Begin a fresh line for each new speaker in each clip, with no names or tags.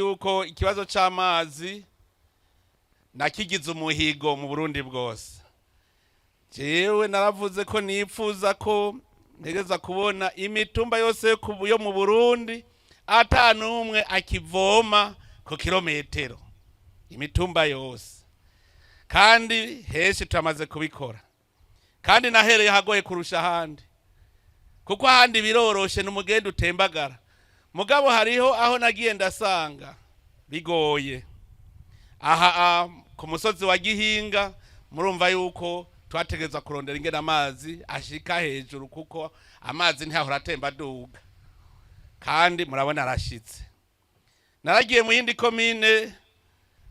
Yuko ikibazo c'amazi nakigize umuhigo mu Burundi bwose. Jewe naravuze ko nipfuza ko ntegeza kubona imitumba yose yo mu Burundi ata n'umwe akivoma ku kilometero, imitumba yose. Kandi henshi turamaze kubikora, kandi nahereye hagoye kurusha ahandi, kuko ahandi biroroshe, ni umugenda utembagara. Mugabo hariho aho nagiye ndasanga bigoye. Aha ku musozi wa Gihinga, murumva yuko twategerezwa kurondera ingene amazi ashika hejuru, kuko amazi ntiyahora atemba aduga, kandi murabona arashitse. Naragiye mu yindi komine,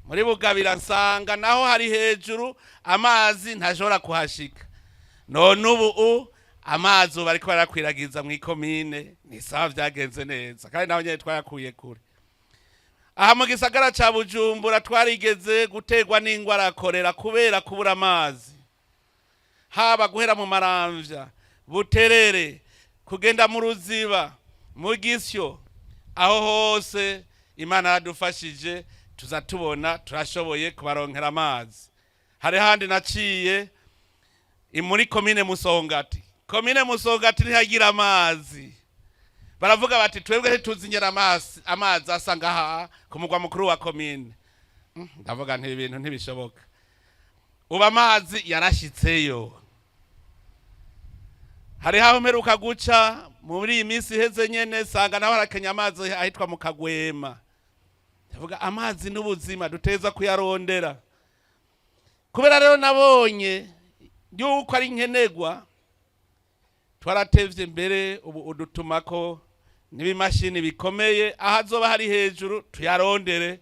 muri Bugabira, nsanga naho hari hejuru, amazi ntashobora kuhashika. None ubu amazi ubu bariko barakwiragiza mu ikomine, ni sawa, vyagenze neza, kandi naho nyene twayakuye kure. Aha mu gisagara ca Bujumbura twarigeze guterwa n'ingwara ya korera kubera kubura amazi, haba guhera mu Maramvya, Buterere, kugenda mu Ruziba, mu Gisyo, aho hose Imana yaradufashije, tuza tubona turashoboye kubaronkera amazi. Hari handi naciye muri komine Musongati. Komine Musongati ntiyagira amazi. Baravuga bati: "Twebwe ntituzi amazi asa ngaha ku mugwa mukuru wa komine." Ndavuga nti: "Ibintu ntibishoboka." Ubu amazi yarashitseyo. Hari aho mperuka guca muri iyi minsi iheze nyene, sanga naho harakenya amazi ahitwa mu Kagwema. Ndavuga: amazi n'ubuzima, duteza kuyarondera. Kubera rero nabonye yuko ari nkenerwa, twaratevye mbere ubu udutumako n'ibimashini bikomeye, aho azoba hari hejuru tuyarondere,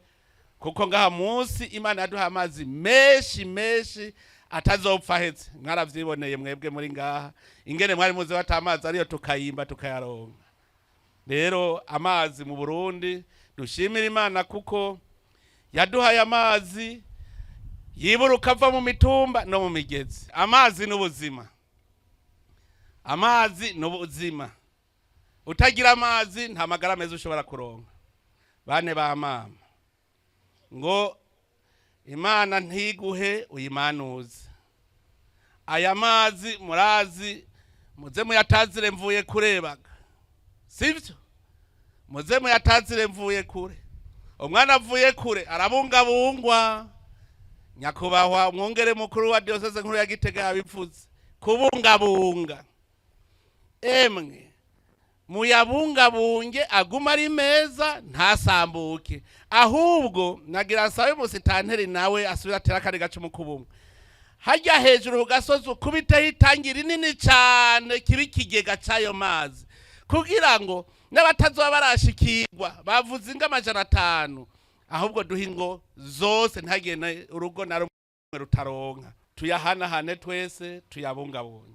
kuko ngaha munsi Imana yaduha amazi menshi menshi atazopfa ahetse. Mwaravyiboneye mwebwe muri ngaha ingene mwari muzi bata amazi ariyo, tukayimba tukayaronka. Rero amazi mu Burundi, dushimira Imana kuko yaduhaye amazi yiburuka ava mu mitumba no mu migezi. Amazi n'ubuzima, amazi n'ubuzima. Utagira amazi nta magara meza ushobora kuronka. Bane ba mama, ngo Imana ntiguhe uyimanuze. Aya mazi murazi, muze muyatazire mvuye kurebaga, sibyo? Muze muyatazire mvuye kure. Umwana avuye kure arabungabungwa. Nyakubahwa umwungere mukuru wa diyoseze nkuru ya Gitega yabivuze, kubungabunga. Emwe, muyabungabunge aguma ari meza, ntasambuke. Ahubwo nagira nsabe umusitanteri nawe asubira atera akandi gacumu k'ubumwe hajya hejuru ku gasozi, ukubiteho itangi rinini cyane, kiba ikigega cy'ayo mazi, kugira ngo n'abatazoba barashikirwa, bavuze ingo 500, ahubwo duhe ingo zose, ntihagende urugo na rumwe rutaronka. Tuyahanahane twese, tuyabungabunge.